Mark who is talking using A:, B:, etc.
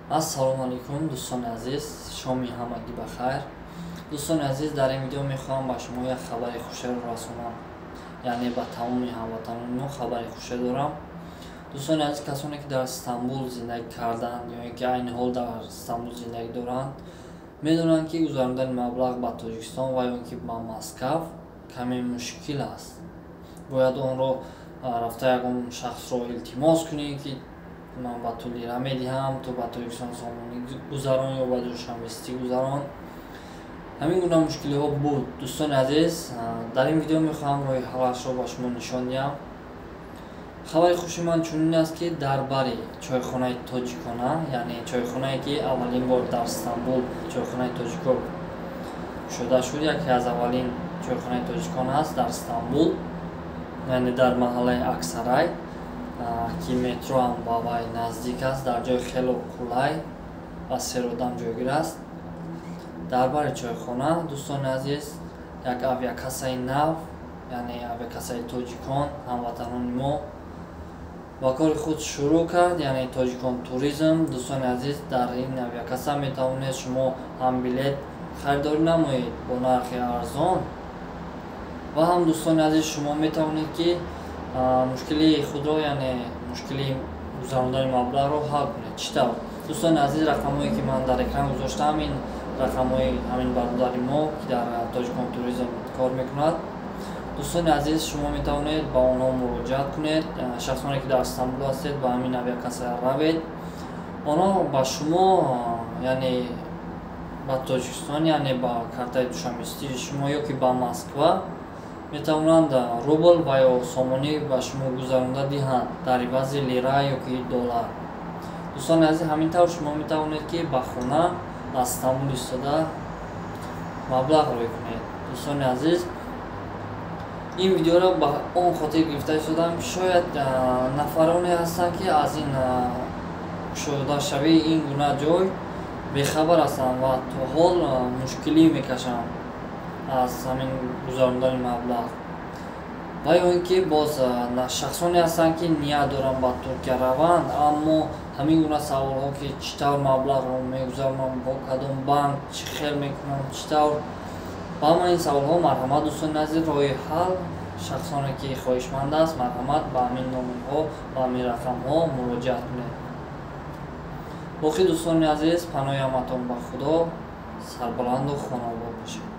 A: Ассалому алайкум, дӯстони азиз, шоми ҳамагӣ ба хайр. Дӯстони азиз, дар ин видео мехоҳам ба шумо як хабари хушеро расонам, яъне ба тамоми ҳамватанони мо хабари хуше дорам. Дӯстони азиз, касоне ки дар Стамбул зиндагӣ карданд ё ин ки айни ҳол дар Стамбул зиндагӣ доранд, медонанд, ки гузарондани маблағ ба Тоҷикистон ва ё ин ки ба Москав каме мушкил аст. Бояд онро рафта ягон шахсро илтимос кунӣ, ки ман ба ту лира медиҳам, ту ба Тоҷикистон сомонӣ гузарон ё ба Душанбе-Сити гузарон. Ҳамин гуна мушкилиҳо буд. Дӯстони азиз, дар ин видео мехоҳам роҳи ҳаллашро ба шумо нишон диҳам. Хабари хуши ман чунин аст, ки дар бари чойхонаи тоҷикона, яъне чойхонае, ки аввалин бор дар Стамбул чойхонаи тоҷико кушода шуд, яке аз аввалин чойхонаи тоҷикон аст дар Стамбул, яъне дар маҳаллаи Аксарай, ки метро ҳам ба вай наздик аст, дар ҷои хело қулай ва серодам ҷойгир аст. Дар бари чойхона, дӯстони азиз, як авиакассаи нав, яъне авиакассаи тоҷикон, ҳамватанони мо ба кори худ шурӯъ кард, яъне Тоҷикон Туризм. Дӯстони азиз, дар ин авиакасса метавонед шумо ҳам билет харидорӣ намоед бо нархи арзон ва ҳам, дӯстони азиз, шумо метавонед, ки мушкилии худро, яъне мушкилии гузарондани маблағро ҳал кунед. Чӣ тавр, дӯстони азиз? Рақамҳое, ки ман дар экран гузоштаам, ин рақамҳои ҳамин бародари мо, ки дар Тоҷикон Туризм кор мекунад. Дӯстони азиз, шумо метавонед ба онҳо муроҷиат кунед. Шахсоне, ки дар Стамбул ҳастед, ба ҳамин авиакасса равед. Онҳо ба шумо, яъне ба Тоҷикистон, яъне ба картаи Душанбе-Ситии шумо ё ки ба Москва метавонанд рубл ва ё сомонӣ ба шумо гузаронда диҳанд дар ивази лира ё ки доллар. Дӯстони азиз, ҳамин тавр шумо метавонед, ки ба хона аз Стамбул истода маблағ рӯй кунед. Дӯстони азиз, ин видеоро ба он хотир гирифта истодам, ки шояд нафароне ҳастанд, ки аз ин кушодашавии ин гуна ҷой бехабар ҳастанд ва то ҳол мушкилӣ мекашанд аз ҳамин гузарондани маблағ, ва ё ин ки боз шахсоне ҳастанд, ки ният доранд ба Туркия раванд, аммо ҳамин гуна саволҳо, ки чӣ тавр маблағро мегузаронам, бо кадом банк, чӣ хел мекунам, чӣ тавр. Ба ҳама ин саволҳо, марҳамат, дӯстони азиз, роҳи ҳал. Шахсоне, ки хоҳишманд аст, марҳамат, ба ҳамин номерҳо, ба ҳамин рақамҳо муроҷиат кунед. Боқӣ, дӯстони азиз, паноҳи ҳаматон ба Худо, сарбаланду хонаобод бошед.